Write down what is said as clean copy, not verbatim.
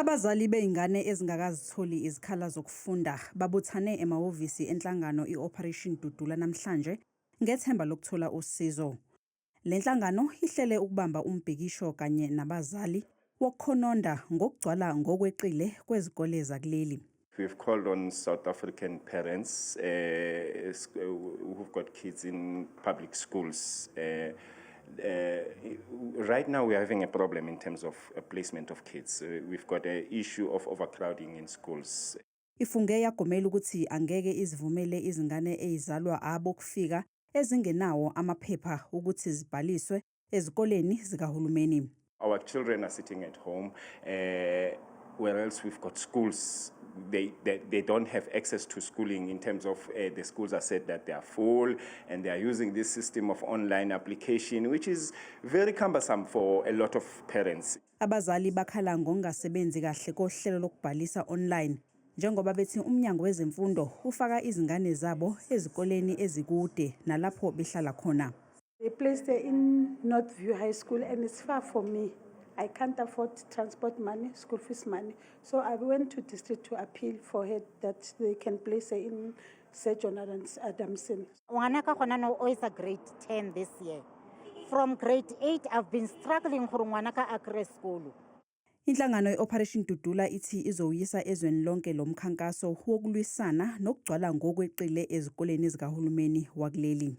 Abazali bezingane ezingakazitholi izikhala zokufunda babuthane emahhovisi enhlangano i-Operation Dudula namhlanje ngethemba lokuthola usizo. Le nhlangano ihlele ukubamba umbhikisho kanye nabazali wokukhononda ngokugcwala ngokweqile kwezikole zakuleli. We've called on South African parents who've got kids in public schools. Right now, we're having a problem in terms of placement of kids. We've got an issue of overcrowding in schools. Ifunge yagomela ukuthi angeke izivumele izingane ezizalwa abokufika ezingenawo amaphepha ukuthi zibhaliswe ezikoleni zikahulumeni. Our children are sitting at home, whereas we've got schools. They don't have access to schooling in terms of the schools are said that they are full and they are using this system of online application, which is very cumbersome for a lot of parents. Abazali bakhala ngokungasebenzi kahle kohlelo lokubhalisa online njengoba bethi umnyango wezemfundo ufaka izingane zabo ezikoleni ezikude nalapho behlala khona. They placed her in Northview High School and it's far for me. I can't afford transport money, school fees money. So I went to district to appeal for her that they can place her in Sir John Adamson. Ngwanaka gona now o etsa grade 10 this year. From grade 8 I've been struggling gore ngwanaka a kry sekolo. Inhlangano i-Operation Dudula ithi izowuyisa ezweni lonke lo mkhankaso wokulwisana nokugcwala ngokweqile ezikoleni zikahulumeni wakuleli.